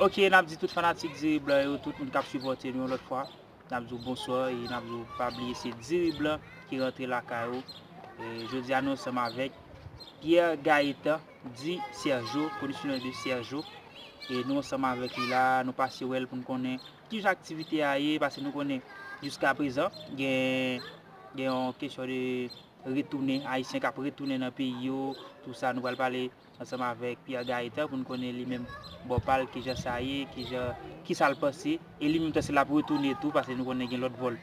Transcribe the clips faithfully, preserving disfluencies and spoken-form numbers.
Ok, n ap di tout fanatik Diri Blan yo, tout moun k ap sipòte nou yon lòt fwa, n ap di w bonswa e n ap di w pa bliye se Diri Blan ki rantre lakay ou. E jodi a nou ansanm avèk Pierre Gaëtan, di Sergio, koni sou non de Sergio. E nou ansanm avèk li la, nou pase wè l pou n konnen kijan aktivite a ye, paske nou konnen jiskaprezan gen, gen yon kesyon de retounen, Ayisyen k ap retounen nan peyi yo, tou sa, nou pral pale ansanm avèk Pierre Gaëtan pou n konnen li menm bò pa l kijan sa ye, kijan, kisa l panse, e li menm tou se l ap retounen tou, paske nou konnen gen lòt vòl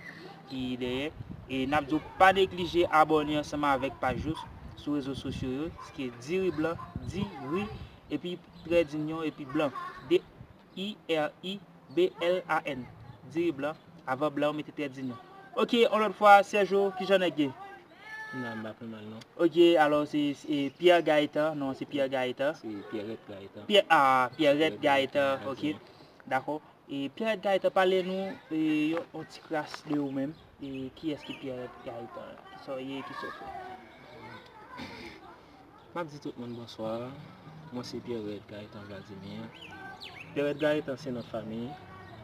ki dèyè. E n ap di w pa neglije abòne ansanm avèk paj yo sou rezo sosyo yo, ki se Diri Blan, Diri, epi trè dinyon, epi Blan, D I R I B L A N, Diri Blan, avan Blan ou mete trè dinyon. Ok, yon lòt fwa, Sergio, kijan nèg ye? Non, m pa pi mal non. Ok, alò se, se Pierre Gaëtan, non, se Pierre Gaëtan. Se Pierrette Gaëtan. Pierre, ah, Pierrette Gaëtan, ok. Dakò. E Pierrette Gaëtan, pale nou e, yon, yon ti kras de ou menm. E kiyès ki Pierrette Gaëtan? Kisa w ye, kisa w fè? M ap di tout moun bonswa. Mwen se Pierrette Gaëtan Vladimir. Pierrette Gaëtan se non fanmi.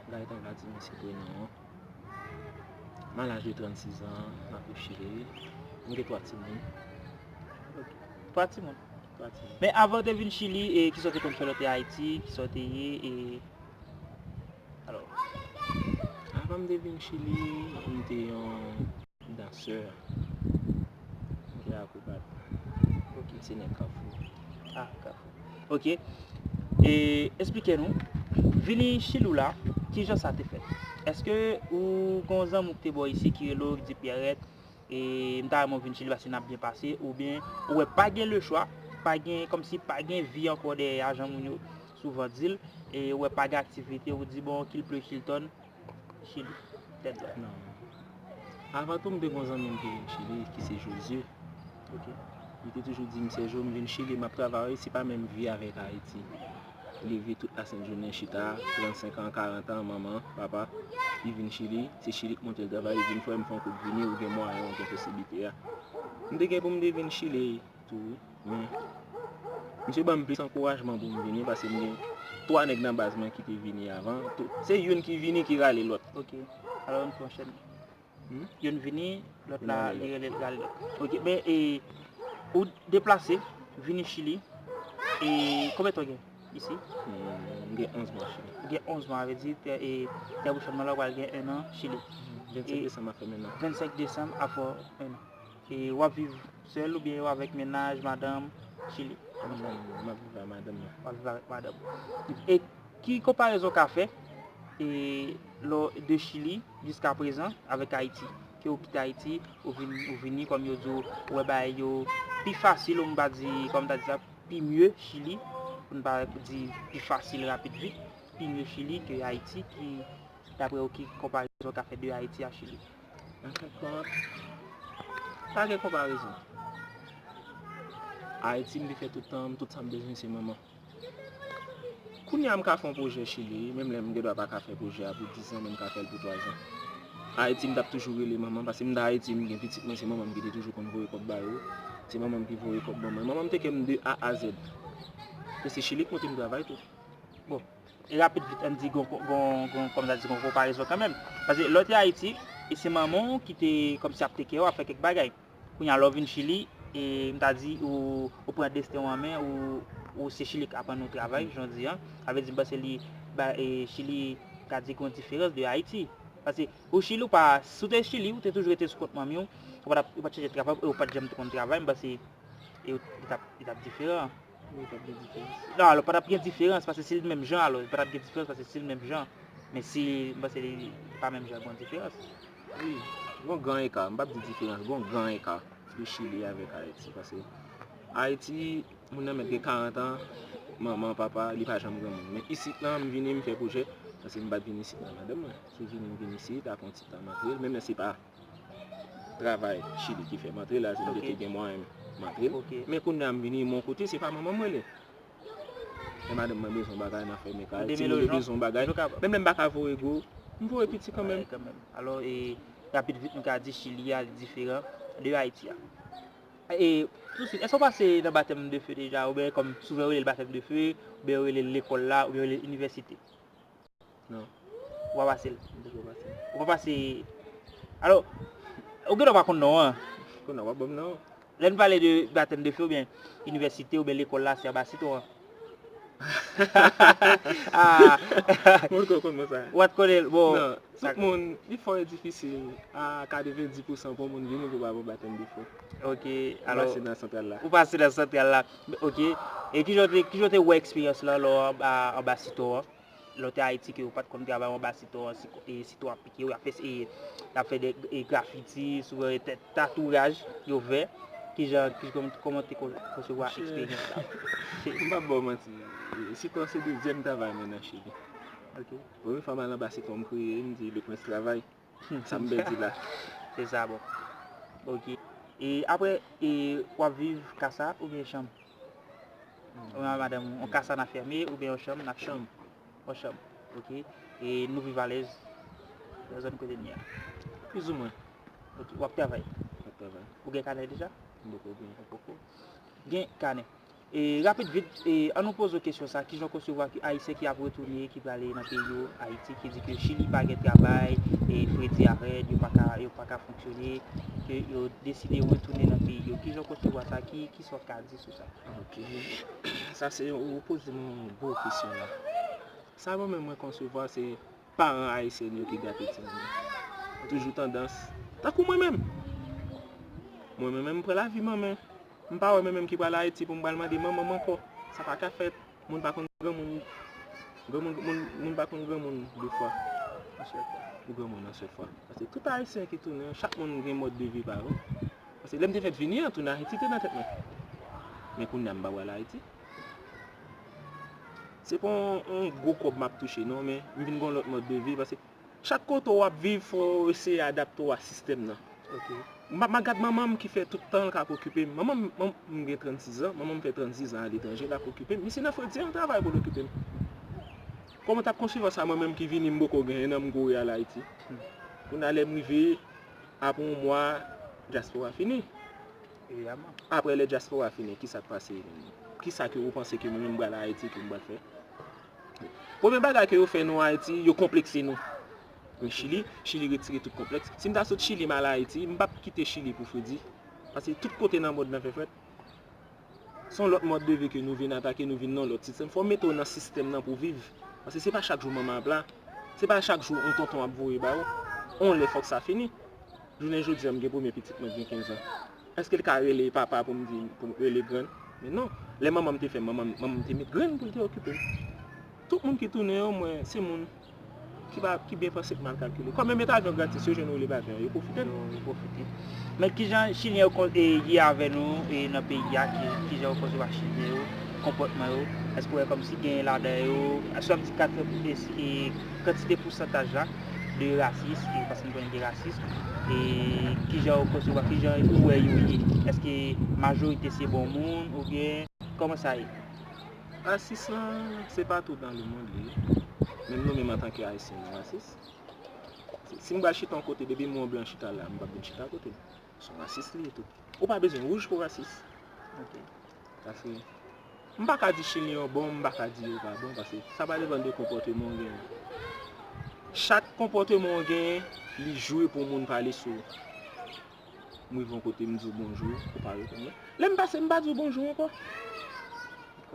Gaëtan Vladimir se prenon an. M a laj de trannsis an, m ap viv Chili. M gen twa timoun. Ok. Twa timoun? Twa timoun. Men avan w te vin Chili, e kisa w te konn fè lè w te Ayiti? Kisa w te ye? E, alò. Avan m te vin Chili, m te yon dansè. M te akrobat. Ok. M se nèg Kafou. Ah, Kafou. Ok. E eksplike nou, vini Chili w la, kijan sa te fèt? Èske ou gen yon zanmi w ki te bò w isi ki rele w, ki di Pierrette, e m ta renmen w vin Chili paske n ap byen pase, oubyen ou wè pa gen lechwa, pa gen, kòmsi pa gen vi ankò dèyè a, jan moun yo souvan di l, e ou wè pa gen aktivite, ou di, bon, kil ple, kil tòn, Chili, tèt dwat. Non. Avan tou, m te gen yon zanmi m ki vin Chili, ki se Josué. Ok. Li te toujou di m, Sergio, m vin Chili, m ap travay, se pa menm vi avèk Ayiti. Leve tout lasent jounen chita, trannsenk an, karant an, manman, papa, li vin Chili, se Chili k monte l travay, li vin fè m fè yon kout vini, ou gen mwayen, ou gen posiblite a. M te gen pou m te vin Chili tou, wi, men misye ban m plis ankourajman pou m vini, paske m gen twa nèg nan baz mwen ki te vini avan, tou, se youn ki vini ki rale lòt. Ok, alò nou pran chèn. Hmm? Youn vini, lòt la, li rele l rale lòt. Ok, men e, ou deplase, vini Chili, e konbyen tan w gen isi? Hmm, m gen onz mwa Chili. Ou gen onz mwa, vle di, tè, e, tè pwochènman la, ou pral gen en an Chili. Vennsenk desanm ap fè en an. Vennsenk desanm ap fè en an. E w ap viv sèl oubyen w avèk mennaj, madanm, Chili? M ap viv avèk madanm mwen. W ap viv avèk madanm. E ki konparezon w ka fè, e, lò, de Chili jiskaprezan avèk Ayiti? Ke w kite Ayiti, ou vin, ou vini, kòm yo di w, ou wè bagay yo pi fasil, ou m pa di, kòm ta di sa, pi mye Chili, pou n pa di pi fasil, rapid, vit, pi mye Chili ke Ayiti, ki, daprè w, ki konparezon w ka fè de Ayiti a Chili? An fen kont, pa gen konparezon. Ayiti, m te fè tout tan m, tout sa m bezwen se manman. Kounye a, m ka fè yon pwojè Chili, menm lè m gen dwa pa ka fè pwojè a pou dis zan, men m ka fè l pou twa zan. Ayiti, m t ap toujou rele manman, paske m t Ayiti, m gen pitit mwen, se manman m ki te toujou konn voye kòb ba yo. Se manman m ki voye kòb ban mwen. Manman m te kè m de A a Z. E se Chili k monte m travay tou. Bon, e rapid vit, ann di, gon, gon, gon, kòm sa di, gon konparezon kanmenm. Paske lè w te Ayiti, e se manman w ki te kòmsi ap teke w, ap fè kèk bagay. Kounye a, lè w vin Chili, e m ta di, ou, ou pran desten w an men, ou, ou se Chili k aprann ou travay, jan w di an. Sa vle di, m panse li, ba, e, Chili ka di gon diferans de Ayiti. Paske ou Chili, ou pa, si w te Chili, ou te toujou rete sou kont manmi w, ou pa t ap, ou pa t chèche travay, e ou pa t janm te konn travay, m panse e ou, li t ap, li t ap diferan. Wi, t ap gen diferans. Non, alò, pa t ap gen diferans, paske si l menm jan, alò, pa t ap gen diferans, paske si l menm jan. Men si, m panse li pa menm jan, gon diferans. Wi, gon gran eka, m p ap di diferans, gon gran eka de Chili avèk Ayiti, paske Ayiti, moun nan mèt gen karant an, manman, papa, li pa janm granmoun. Men isit lan, m vini, m fè pwojè, paske m pa t vin isit nan madanm mwen. Se vini, m vin isit, ak yon ti tan, m antre l, menm lè se pa travay Chili ki fè m antre la, se m te gen mwayen m antre. Ok. Men kounye a m vini, m yon kote, se pa manman m rele. Lè madanm mwen bezwen bagay, m ap fè mekay. Timoun yo bezwen bagay. Menm lè m pa ka voye gwo, m voye piti kanmenm. Kanmenm. Alò, e, rapid vit, nou ka di Chili a diferan de Ayiti a. E, Tousuit, èske w pase nan batèm de fe deja, oubyen kòm souvan yo rele l batèm de fe, oubyen yo rele l lekòl la, oubyen yo rele l inivèsite? Non. Ou pa pase l? M poko pase l. Ou pa pase. Alò, ou gen dwa pa konn non an. Konnen w ap ban m non. Lè n pale de batèm de fe oubyen inivèsite oubyen lekòl la, se anba siton an. Ah. Moun ko konn mwen sa. Ou pa t konnen l, bon. Non, tout moun, li fò e difisil. A katrevenndis pousan pou moun vini pou ba bon batèm de fe. Ok, alò. Ou pase nan santral la. Ou pase nan santral la. Ok. E kijan w te, kijan w te wè eksperyans lan lè w anba, anba siton an? Lè w te Ayiti ke w pa t konn travay anba siton an, si, e siton ap pike w, y ap fè e, y ap fè de e grafiti, souvan e tè- tatouraj yo fè. Kijan, ki, kòman, kòman w te kon- konsevwa eksperyans sa? M p ap ba w manti. E, siton an se dezyèm travay mwen nan Chili. Ok. Premye fwa m al anba siton m kriye, m di, "Le prince travay." Sa m pèdi la. Se sa, bon. Ok. E apre, e, w ap viv kasa oubyen chanm? Ou menm ak madanm ou, yon kasa n ap fèmen oubyen yon chanm n ap fèmen? Yon chanm. Ok. E nou viv alèz nan zòn kote n ye a? Plizoumwen. Ok. W ap travay? M ap travay. Ou gen kanè deja? M poko gen. Ou poko gen kanè. E, rapid vit, e, an nou poze w kesyon sa, kijan w konsevwa ki Ayisyen ki ap retounen, ki prale nan peyi yo, Ayiti, ki di ke Chili pa gen travay, e, fredi a rèd, yo pa ka, yo pa ka fonksyone, ke yo deside retounen nan peyi yo? Kijan w konsevwa sa? Ki, kisa w ka di sou sa? Ok. Sa se, ou poze m yon gwo kesyon la. Sa mwen menm mwen konsevwa se paran ayisyen yo ki gate timoun yo. Toujou tandans, tankou mwen menm. Mwen menm, m pran lavi manman. M pa wè mwen menm ki pral Ayiti pou m pral mande manman m ankò. Sa pa ka fèt. Moun pa konn granmoun. Granmoun, moun, moun pa konn granmoun de fwa. Yon sèl fwa. Ou granmoun yon sèl fwa. Paske tout ayisyen ki tounen, chak moun gen mòd de vi pa yo. Paske lè m te fèk vini an, tounen Ayiti te nan tèt mwen. Men kounye a m pa pral Ayiti. Se pa yon, yon gwo kòb m ap touche, non, men m vin gen yon lòt mòd de vi, paske chak kote w ap viv, fò w eseye adapte w a sistèm nan. Ok. M ap, m ap gad manman m ki fè tout tan l k ap okipe m. Manman m, manm- m gen trannsis an, manman m fè trannsis an aletranje, l ap okipe m. Misye nan fredi an travay pou l okipe m. Kòman w t ap konsevwa sa, mwen menm ki vini, m poko genyen nan, m kouri al Ayiti? Kounye a lè m rive, apre yon mwa, dyaspora fini. Evidaman. Apre lè dyaspora fini, kisa k pase? Kisa ke ou panse ke mwen menm m pral Ayiti ke m pral fè? Premye bagay ke yo fè nou Ayiti, yo konplekse nou. Men Chili, Chili retire tout konplèks. Si m ta sot Chili, m al Ayiti, m p ap kite Chili pou fredi. Paske tout kote nan mond lan fè frèt. Se yon lòt mòd de vi ke nou vin atake, nou vin nan lòt sistèm. Fò w mete w nan sistèm nan pou w viv. Paske se pa chak jou manman ap la. Se pa chak jou yon tonton ap voye ba ou. On lè fòk sa fini. Jounen jodi a, m gen premye pitit mwen ki gen kenz an. Èske l ka rele papa pou m di, pou m rele grann? Men non. Lè manman m te fè m, manman m, manman m te met grenn pou l te okipe m. Tout moun ki tounen yo, m wè se moun ki pa, ki byen panse, ki mal kalkile. Kòm yo met avyon gratis, yo jwenn woule pa avyon, yo pwofite l. Yo, yo pwofite. Men kijan Chilyen yo kon- e, ye avè nou e nan peyi a, ki, kijan yo konsevwa Chilyen yo, konpòtman yo? Èske w wè kòmsi gen ladan yo, swa m di kat- e, e, kantite pousantaj la de rasis, e, paske nou konnen gen rasis, e kijan yo konsevwa, kijan ou wè yo ye? Èske majorite se bon moun oubyen kòman sa ye? Rasis lan, se patou dans le monde li ye. Menm nou menm antanke Ayisyen, nou rasis. Si, si m pral chita yon kote, depi m wè yon blan chita la, m p ap vin chita kote l. Se yon rasis li ye tou. Ou pa bezwen wouj pou w rasis. Ok. Paske m pa ka di Chilyen yo bon, m pa ka di yo pa bon, paske sa va depann de konpòteman w genyen. Chak konpòteman w genyen, li jwe pou moun pale sou ou. M rive yon kote, m di w bonjou, ou pa reponn mwen. Lè m pase, m pa di w bonjou ankò.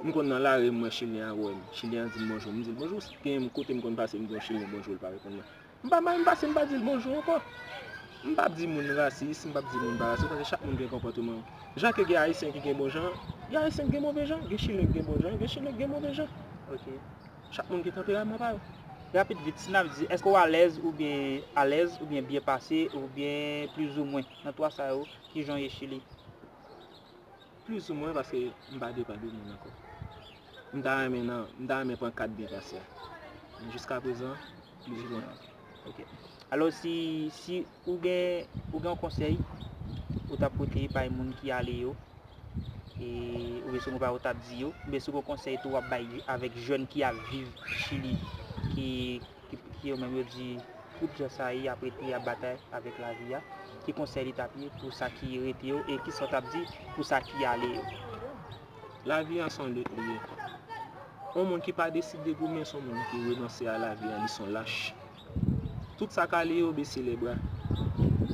M konn nan lari, m wè Chilyen an wè m. Chilyen an di m bonjou, m di l bonjou. Gen kote m konn pase, m di yon Chilyen bonjou, l pa reponn mwen. M pa mal, m pase, m pa di l bonjou ankò. M p ap di moun rasis, m p ap di moun pa rasis, paske chak moun gen konpòteman l. Jan ke gen Ayisyen ki gen bon jan, gen Ayisyen ki gen move jan, gen Chilyen ki gen bon jan, gen Chilyen ki gen move jan. Ok. Chak moun gen tanperaman pa yo. Rapid vit, si n ap di, èske w alèz oubyen alèz oubyen byen pase oubyen plizoumwen nan twa sa yo, kijan w ye Chili? Plizoumwen, paske m pa depann de moun ankò. M ta renmen nan, m ta renmen pran kat byen pase a. Men jiskaprezan, plizoumwen. Ok. Alò, si, si ou gen, ou gen yon konsèy ou t ap pote bay moun ki ale yo, e, oubyen se yon bagay ou t ap di yo, oubyen se yon konsèy tou w ap bay avèk jèn ki ap viv Chili, ki, ki, ki yo menm yo di tout jan sa ye, y ap rete, y ap batay avèk lavi a. ki konsèy li t ap ye pou sa ki rete yo, e kisa w t ap di pou sa ki ale yo? Lavi a se yon lit li ye. Yon moun ki pa deside goumen se yon moun ki renonse a lavi a, li se yon lach. Tout sa k ale yo bese lè bra.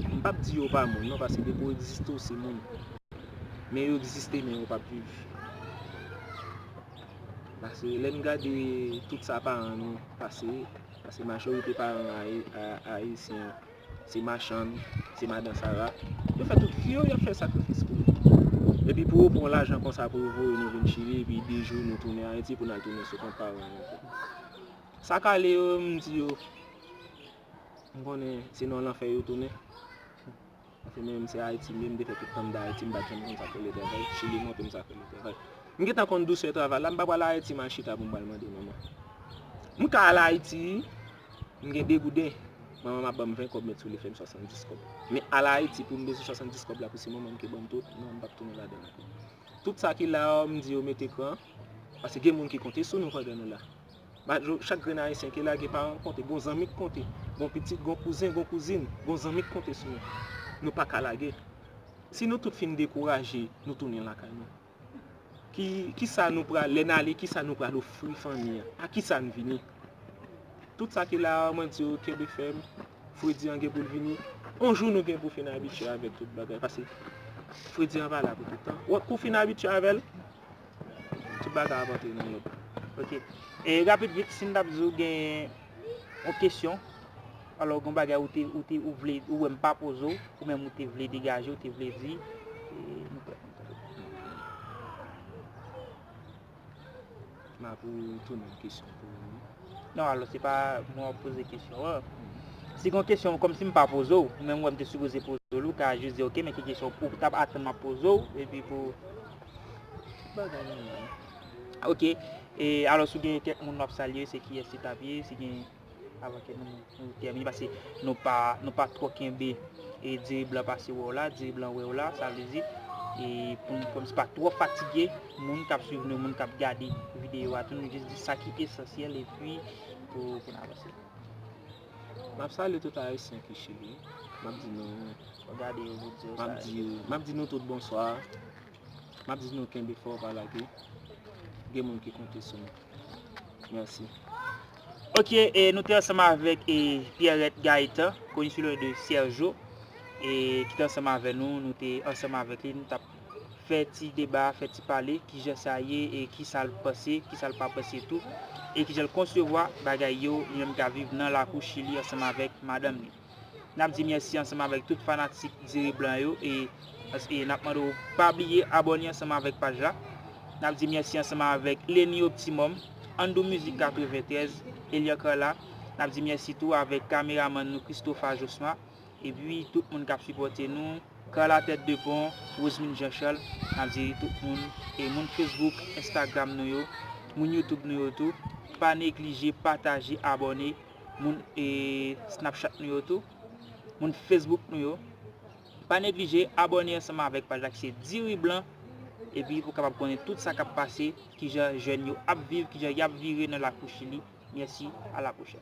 M p ap di yo pa moun non, paske depi w egziste w se moun. Men yo egziste men yo p ap viv. Paske lè n gade tout sa paran nou pase, paske majorite paran ayi- a- ayisyen se machann, se madan sara. Yo fè tout vi yo, y ap fè sakrifis pou nou. Epi pou yo pran lajan konsa pou yo voye nou vin Chili, epi de jou nou tounen Ayiti pou n al tounen sou kont paran nou ankò. Sa k ale yo, m di yo, m konnen se nan lanfè yo tounen. Paske mwen menm se Ayiti m ye, m te fè tout tan m de Ayiti, m pa t janm konn sa k rele travay. Chili montre m sa k rele travay. M gentan konn dousè travay la, m pa pral Ayiti m al chita pou m pral mande manman. M ka al Ayiti, m gen de gouden, manman m ap ban m ven kòb, met sou li fè m swasanndis kòb. Men al Ayiti pou m bezwen swasanndis kòb la pou se manman m ki ban m tout, non, m p ap tounen ladan l ankò. Tout sa ki la yo, m di yo mete kran, paske gen moun ki konte sou nou pandan nou la. Majo- Chak grenn ayisyen ki la gen paran k konte, gon zanmi k konte, gon pitit, gon kouzen, gon kouzin, gon zanmi k konte sou nou. Nou pa ka lage. Si nou tout fin dekouraje, nou tounen lakay nou. Ki, kisa nou pral, lè n ale, kisa nou pral ofri fanmi an? A kisa n vini? Tout sa ki la a, mwen di yo kenbe fèm, fredi an gen pou l vini. Yon jou nou gen pou fin abitye avèk tout bagay, paske fredi an pa la pou tout tan. Wè, kou w fin abitye avè l, tout bagay ap antre nan lòd. Ok. E rapid vit, si n t ap di w gen yon kesyon, alò gen yon bagay ou te, ou te, ou vle, ou wè m pa poze w, ou menm ou te vle degaje, ou te vle di, e, nou prè pou n tande. M ap retounen kesyon pou ou. Non, alò, se pa mwen w ap poze kesyon an. Si gen yon kesyon, kòmsi m pa poze w, ou menm ou wè m te sipoze poze w, ou ka jis di, ok, men ki kesyon ou t ap atann m ap poze w, epi pou. Bagay nòmal. Ok. E alò, si w gen kèk moun w ap salye, se kiyès li t ap ye, si gen, avan ke nou, nou tèmine, paske nou pa, nou pa twò kenbe e diri blan pase wè w la, diri blan wè w la, sa vle di, e pou n kòmsi pa twò fatige moun k ap swiv nou, moun k ap gade videyo a tou, nou jis di sa ki esansyèl epi pou, pou n avanse. M ap salye tout Ayisyen ki Chili. M ap di nou, Fò gade yo pou di yo m ap sa. Di, m ap di nou tout bonswa. M ap di nou kenbe fò, pa lage. Gen moun ki konte sou nou. Mèsi. Ok, e nou te ansanm avèk e Pierrette Gaëtan, koni sou le de Sergio, e ki te ansanm avè nou, nou te ansanm avèk li, nou t ap fè ti deba, fè ti pale, kijan sa ye, e kisa l panse, kisa l pa panse tou, e kijan l konsevwa bagay yo, li menm k ap viv nan lakou Chili ansanm avèk madanm li. N ap di mèsi ansanm avèk tout fanatik Diri Blan yo e, e n ap mande w pa bliye abòne ansanm avèk paj la. N ap di mèsi ansanm avèk Lenny Optimum, Andou Music katreventrèz, Elian Carla. N ap di mèsi tou avèk kameramann nou Christopher Josma. Epi tout moun k ap sipòte nou, Carla Tête de Pont, Rosemine Jean Charles, n ap di tout moun, e moun Facebook, Instagram nou yo, moun YouTube nou yo tou, pa neglije pataje, abòne, moun e Snapchat nou yo tou, moun Facebook nou yo. Pa neglije abòne ansanm avèk paj la ki se Diri Blan, epi pou w kapab konnen tout sa k ap pase, kijan jèn yo ap viv, kijan y ap vire nan lakou Chili. Mèsi, a la pwochèn.